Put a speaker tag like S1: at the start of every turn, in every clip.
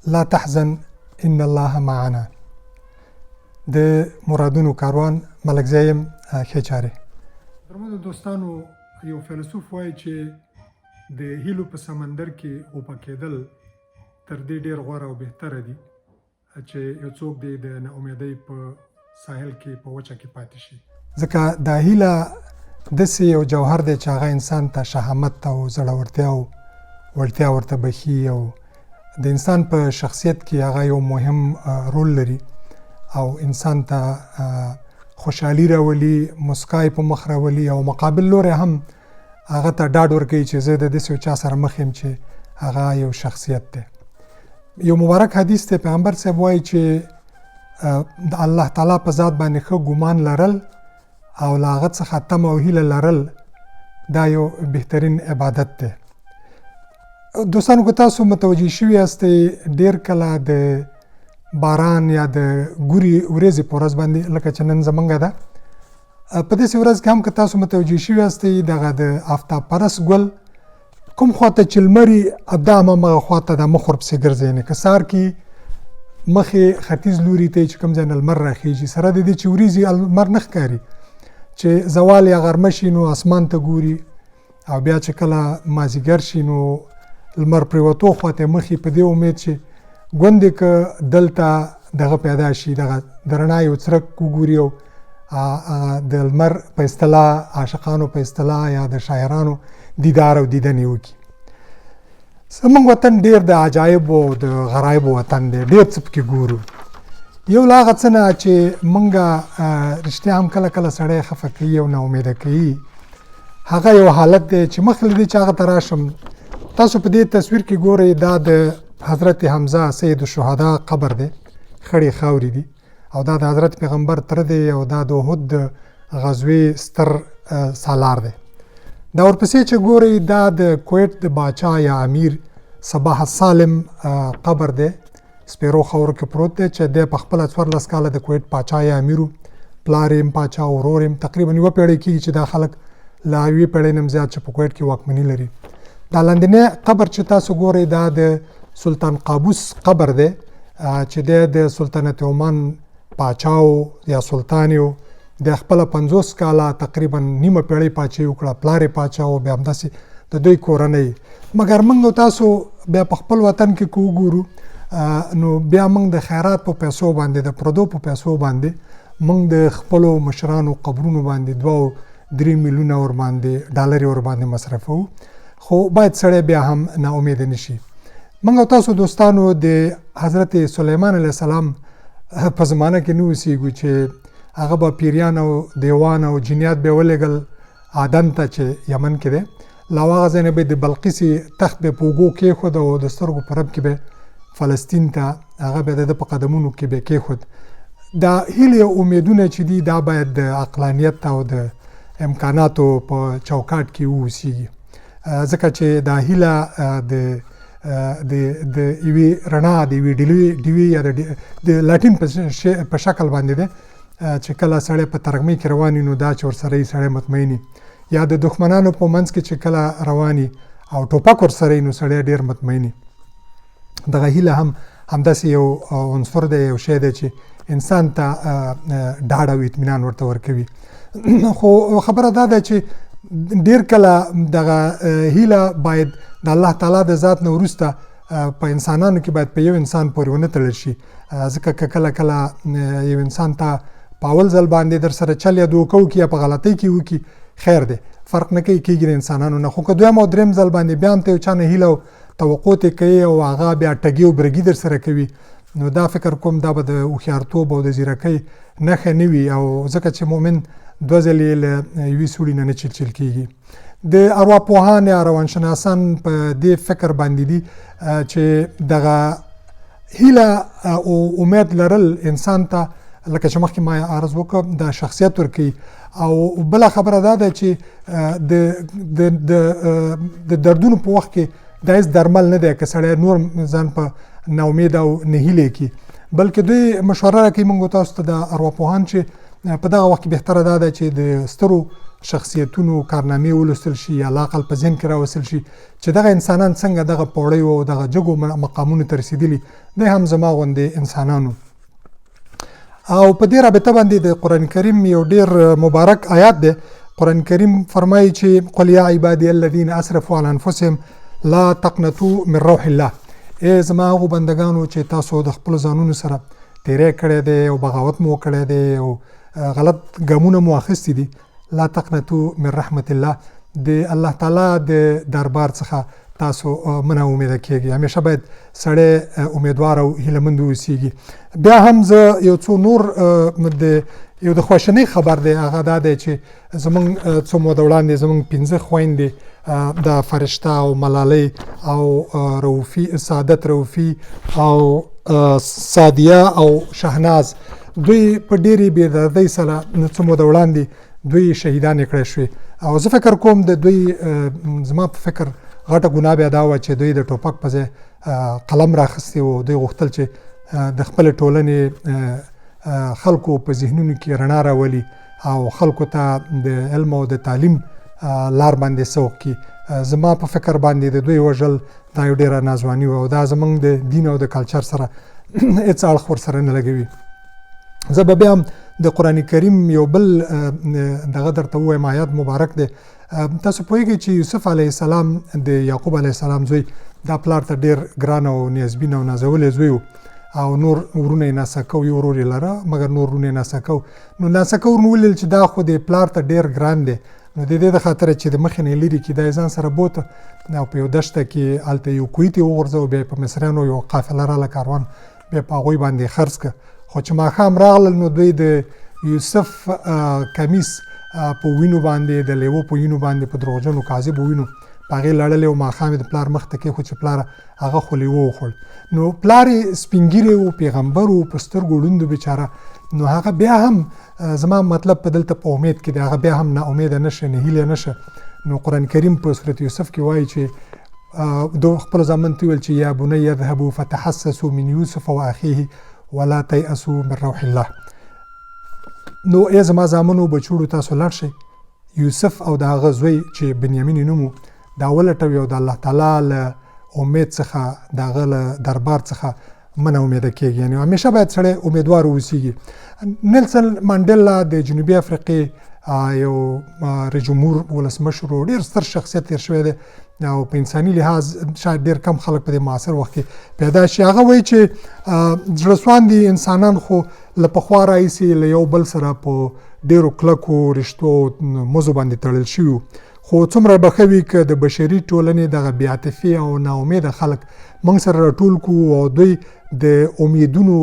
S1: لا تحزن ان الله معنا. د مرادونو کاروان، ملکزی یم. ښې چارې.
S2: درمنو دوستانو، یو فیلسوف وایي چې د هیلو په سمندر کې غوپه کېدل تر دې ډېر غوره او بهتره دي چې یو څوک دې د ناامیدۍ په ساحل کې په وچه کې پاتې شي.
S1: ځکه دا هیله داسې یو جوهر دی چې هغه انسان ته شهامت او زړورتیا او وړتیا ورته بښي او د انسان په شخصیت کې هغه یو مهم رول لري او انسان ته خوشحالي راولي، مسکا یې په مخ راولي او مقابل لوری هم هغه ته ډاډ ورکوي چې زه د داسې یو چا سره مخ یم چې هغه یو شخصیت دی. یو مبارک حدیث دی، پیغمبر صاحب وایي چې د الله تعالی په ذات باندې ښه ګمان لرل او له هغه څخه تمه او هیله لرل دا یو بهترین عبادت دی. دوستانو، که تاسو متوجه شوي یاستئ، ډیر کله د باران یا د ګوري ورځې په ورځ باندې، لکه چې نن زمونږ ده، په داسې ورځ کې هم که تاسو متوجه شوي یاستئ، دغه د آفتاب پرست ګل کوم خواته چې لمر وي، دا هماغه خواته د مخ ورپسې ګرځي. یعنې که سهار کې مخې ختیځ لوري ته چې کوم ځای نه لمر راخیږي، سره د دې چې وریځې لمر نه ښکاري، چې زوال یا غرمه شي نو اسمان ته ګوري او بیا چې کله مازیګر شي نو لمر پریوتو خواته مخې، په دې امید چې ګوندې که دلته دغه پیدا شي، دغه د رڼا یو څرک وګوري او د لمر په اصطلاح، عاشقانو په اصطلاح یا د شاعرانو دیدار او دیدن یې وکړي. زمونږ وطن ډیر د عجایبو او د غرایبو وطن دی، ډیر څه پکې ګورو. یو له هغه څه نه چې مونږ رښتیا هم کله کله سړی خفه کوي او ناامیده کوي، هغه یو حالت دی چې مخکې له دې چې هغه ته راشم، تاسو په دې تصویر کې ګورئ، دا د حضرت حمزه سید الشهدا قبر دی، خړې خاورې دي او دا د حضرت پیغمبر تره دی او دا د احد د غزوې ستر سالار دی. دا ورپسې چې ګورئ، دا د کویټ د باچا یا امیر صباح السالم قبر دی، سپیرو خاورو کې پروت دی، چې دی په خپله 14 کاله د کویټ پاچا یا امیر و. پلار یې هم پاچا، ورور یې هم. تقریبا یوه پیړۍ کېږي چې دا خلک له یوې پیړۍ نه هم زیات چې په کویټ کې واکمني لري. دا لاندنی قبر چې تاسو ګورئ، دا د سلطان قابوس قبر دی چې دی د سلطنت عمان پاچا و یا سلطان و. د خپله 50 کاله، تقریبا نیمه پیړۍ پاچاهي وکړه. پلار یې پاچا و، بیا همداسې د دوی کورنۍ. مګر موږ او تاسو بیا په خپل وطن کې که وګورو، نو بیا موږ د خیرات په پیسو باندې، د پردو په پیسو باندې موږ د خپلو مشرانو قبرونو باندې 2 او 3 میلیونه ورباندې ډالرې ورباندې مصرفوو. خو باید سړی بیا هم نا امیده نشي. موږ او تاسو دوستانو د حضرت سلیمان علیه السلام په زمانه کې نه اوسیږو چې هغه به پیریان او دیوان او جنیات به ولېږل عدن ته چې یمن کې دی، له هغه ځای نه به د بلقیسې تخت به په اوږو کېښود او د سترګو په رپ کې به فلسطین ته هغه به د ده په قدمونو کې به کېښود. دا هیلې او امیدونه چې دي، دا باید د عقلانیت او د امکاناتو په چوکاټ کې واوسیږي، ځکه چې دا هیله د د د یوې رڼا، د یوې ډیوې یا د لاټین په شکل باندې ده چې کله سړی په ترغمۍ کې روان وي نو دا چې ورسره یې سړی مطمئن، یا د دښمنانو په منځ کې چې کله روان او ټوپک ورسره نو سړی ډیر مطمئن. دغه هیله هم همداسې یو عنصر دی، یو شی دی چې انسان ته ډاډ او اطمینان ورته ورکوي. خو خبره دا ده چې ډیر کله دغه هیله باید د الله تعالی د ذات نه وروسته په انسانانو کې باید په یو انسان پورې ونه تړل شي، ځکه که کله کله یو انسان ته په اول ځل باندې در سره چل یا دوکه وکړي یا په غلطۍ کې وکړي، خیر دی، فرق نه کوي، کېږي د انسانانو نه. خو که دویم او دریم ځل باندې بیا هم ته یو چا نه هیله او توقع ترې کوې او هغه بیا ټګي او برګي در سره کوي، نو دا فکر کوم دا به د هوښیارتوب او د ځیرکۍ نښه نه وي، او ځکه چې مؤمن دوه ځلې له یوې سوړي نه نه چلچل کېږي. د ارواپوهان یا روانشناسان په دې فکر باندې دي چې دغه هیله او امید لرل انسان ته، لکه چې مخکې ما عرض وکړ، د شخصیت ورکوي. او بله خبره دا ده چې د د د د دردونو په وخت کې دا هیڅ درمل نه دی که سړی نور ځان په ناامید او نهیلې کی، بلکې دوی مشوره راکوي موږ تاسو ته، د ارواپوهان، چې په دغه وخت کې بهتره دا ده چې د سترو شخصیتونو کارنامې ولوستل شي یا لاقل په ذهن کې راوستل شي چې دغه انسانان څنګه دغه پوړیو او دغه جګو مقامونو ته رسېدلي دی، هم زما غوندې انسانانو. او په دې رابطه باندې د قرآن کریم یو ډیر مبارک آیات دی. قرآن کریم فرمایي چې قل یا عبادی الذین اسرفوا علی انفسهم لا تقنطوا من روح الله، ای زما هغو بندګانو چې تاسو د خپلو ځانونو سره تیری کړی دی او بغاوت مو کړی دی او غلط ګامونه مو اخیستي دي، لا تقنطوا من رحمت الله، د الله تعالی د دربار څخه تاسو مه نا امیده کیږئ. همیشه باید سړی امیدوار او هیله مند اوسیږي. بیا هم زه یو څو نور د یو د خواشینۍ خبر دی، هغه دا دی چې زمونږ څو موده وړاندې زمونږ 5 خویندې د فرشته او ملالۍ او روفي، سعادت روفي او سادیه او شهناز، دوی په ډېرې بې دردۍ سره څه موده وړاندې دوی شهیدانې کړی شوې. او زه فکر کوم د دوی، زما په فکر غټه ګناه بیا دا وه چې دوی د ټوپک په ځای قلم راخیستی و. دوی غوښتل چې د خپلې ټولنې خلکو په ذهنونو کې رڼا راولي او خلکو ته د علم او د تعلیم لار باندې سوق کړي. زما په فکر باندې د دوی وژل دا یو ډېره ناځواني وه او دا زمونږ د دین او د کلچر سره هېڅ اړخ ورسره نه لګوي. زه به بیا هم د قرآن کریم یو بل دغه درته ووایم، آیات مبارک دی. تاسو پوهېږئ چې یوسف علیه السلام د یعقوب علیه السلام زوی، دا پلار ته ډېر ګران او نیازبین او نازولی زوی و او نور ورونه یې ناسکه و، یو ورور یې لره مګر نور ورونه یې ناسکه و. نو ناسکه ورونو ولیدل چې دا خو د پلار ته ډېر ګران دی، نو د دې د خاطره چې د مخې نه یې لرې کړي دا یې ځان سره بوته او په یو دښته کې هلته یو کوهي ته یې وغورځوه. بیا یې په مصریانو یو قافله راله کاروان، بیا په هغوی باندې خرڅ کړه. خو چې ماښام راغلل نو دوی د یوسف کمیس په وینو باندې، د لیوو په وینو باندې، په دروغجنو کاذبو وینو په هغې لړلې او ماښام یې د پلار مخ ته کېښود چې پلاره هغه خو لیوه وخوړ. نو پلار یې سپین ږیری و، پیغمبر و، په سترګو ړوند و بیچاره. نو هغه بیا هم، زما مطلب په دلته په امید کې دی، هغه بیا هم نا امیده نه شه، نهیلی نه شه. نو قرآن کریم په سورة یوسف کې وایي چې دو خپلو زامنو ته وویل چې یا بنی اذهبوا فتحسسوا من یوسف و اخیه ولا تیأسوا من روح الله. نو ای زما زامنو بچوړو، تاسو لاړ شئ یوسف او د هغه زوی چې بنیامین یې نوم و دا ولټوي او د الله تعالی له امید څخه، د هغه له دربار څخه مه نا امیده کېږي. یعنې همیشه باید سړی امیدوار واوسېږي. نیلسن مانډیلا د جنوبي افریقې یو رئیس جمهور ولسمشر و، ډېر ستر شخصیت تېر شوی دی او په انساني لحاظ شاید ډېر کم خلک په دې معاصر وخت کې پیدا شي. هغه وایي چې زړه سواندي انسانان خو له پخوا راهیسې له یو بل سره په ډېرو کلکو رشتو او مزو باندې تړل شوي وو، خو څومره به ښه وي که د بشري ټولنې دغه بې عاطفې او ناامیده خلک موږ سره راټول کړو او دوی د امیدونو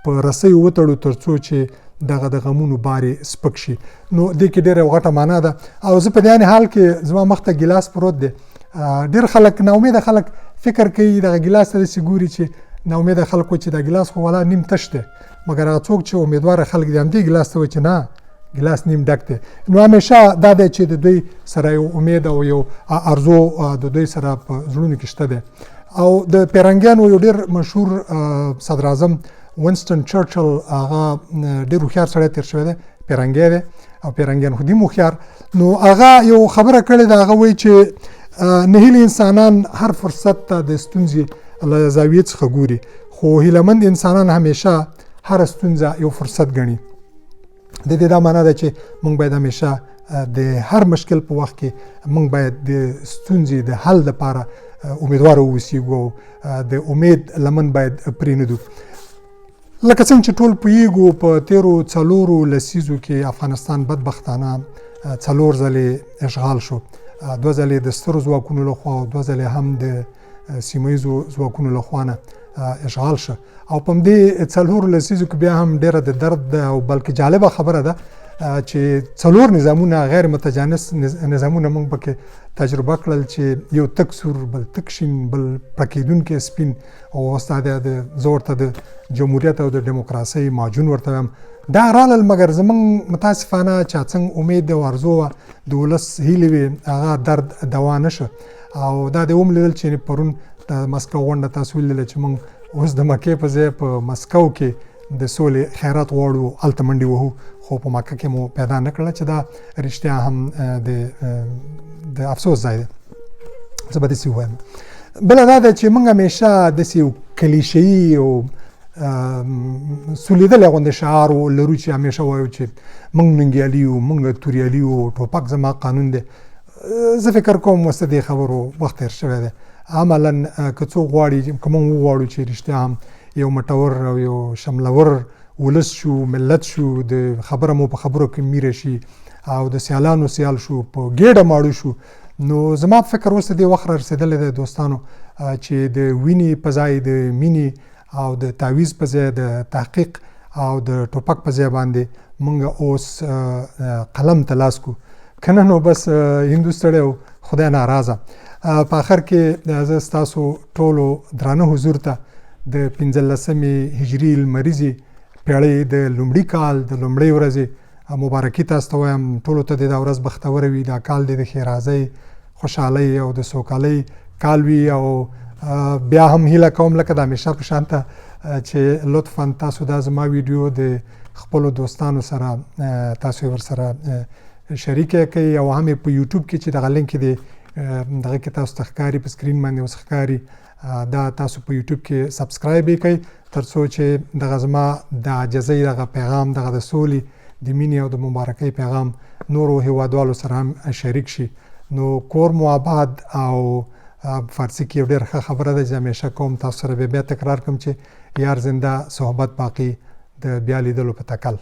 S1: په رسیو وتړو تر څو چې دغه د غمونو بار یې سپک شي. نو دې کې ډېره یو غټه معنا ده. او زه په دې حال کې زما مخ ته ګیلاس پروت دی، ډېر خلک ناامیده خلک فکر کوي دغه ګیلاس ته داسې ګوري چې ناامیده خلک وایي چې دا ګیلاس خو ولا نیم تش دی، مګر هغه څوک چې امیدواره خلک دي همدې ګیلاس ته وایي چې نه ګیلاس نیم ډک دی. نو همیشه دا دی چې د دوی سره یو امید او یو ارزو د دوی سره په زړونو کې شته دی. او د پیرنګیانو یو ډېر مشهور صدر اعظم ونسټن چرچل، هغه ډېر هوښیار سړی تېر شوی دی، پیرنګی دی او پیرنګیان خو دي هوښیار. نو هغه یو خبره کړې ده، هغه وایي چې نهیلي انسانان هر فرصت ته د ستونزې له زاویې څخه ګوري، خو هیله مند انسانان همیشه هره ستونزه یو فرصت ګڼي. د دې دا معنا ده چې موږ باید همیشه د هر مشکل په وخت کې موږ باید د ستونزې د حل لپاره امیدوار واوسیږو او د امید لمن باید پرېنږدو. لکه څنګه چې ټول پوهیږو په تیرو 4 لسیزو کې افغانستان بدبختانه 4 ځلې اشغال شو، 2 ځلې د سترو ځواکونو لخوا او 2 ځلې هم د سیمه ییزو ځواکونو لخوا نه اشغال شو. او په همدې 4 لسیزو کې بیا هم ډېره د درد او بلکې جالبه خبره ده چې 4 نظامونه غیر متجانس نظامونه موږ پکې تجربه کړل چې یو تک سور، بل تک شین، بل پړکېدونکی سپین، او اوس دا د زه ورته د جمهوریت او د دیموکراسۍ معجون ورته وایم دا رالل. مګر زمونږ متاسفانه چا څنګه امید او ارزو وه، د ولس هیلې وې، هغه درد دوا نه شو. او دا دې وم لیدل چې پرون د مسکو غونډه تاسو ولیدله چې موږ اوس د مکې په ځای په مسکو کې د سولې خیرات غواړو، هلته منډې وهو، خو په مکه کې مو پیدا نه کړله، چې دا رښتیا هم د د افسوس ځای دی، زه به داسې ووایم. بله دا ده چې موږ همیشه داسې یو کلیشهيي او سولیدلی غوندې شعار لرو چې همیشه وایو چې موږ ننګیالي یو، موږ توریالي یو، ټوپک زما قانون دی. زه فکر کوم اوس د دې خبرو وخت تېر شوی دی. عملا که څوک غواړي، که موږ وغواړو چې رښتیا هم یو مټور او یو شملور ولس شو، ملت شو، د خبره مو په خبرو کې میره شي او د سیالانو سیال شو، په ګېډه ماړه شو، نو زما په فکر اوس د دې وخت را رسېدلی دی دوستانو چې د وینې په ځای د مینې او د تعویض په ځای د تحقیق او د ټوپک په ځای باندې مونږ اوس قلم ته لاس کو، کنه نو بس هندو ستړی او خدای ناراضه. په آخر کې زه ستاسو ټولو درانه حضور ته د 15مې هجري لمریزې پیړۍ د لومړي کال د لومړۍ ورځې مبارکي تاسو ته وایم. ټولو ته دې دا ورځ بختوره وي، دا کال دې د ښېرازۍ، خوشحالۍ او د سوکالۍ کال وي. او بیا هم هیله کوم لکه د همیشه په شان ته چې لطفا تاسو دا زما ویډیو د خپلو دوستانو سره تاسو ورسره شریکه کړئ، او هم په یوټیوب کې چې دغه لینک دی دغه کې تاسو ته ښکاري، په سکرین باندې اوس ښکاري، دا تاسو په یوټیوب کې سبسکرایب یې کړئ، ترڅو چې دغه زما د عاجزۍ دغه پیغام، دغه د سولې، د مینې او د مبارکۍ پیغام نورو هیوادوالو سره هم شریک شي. نو کور مو آباد. او فارسي کې یو ډېر ښه خبره ده چې همیشه کوم، تاسو سره به بیا تکرار کوم چې یار زنده صحبت باقي، د بیا لیدلو په تکل.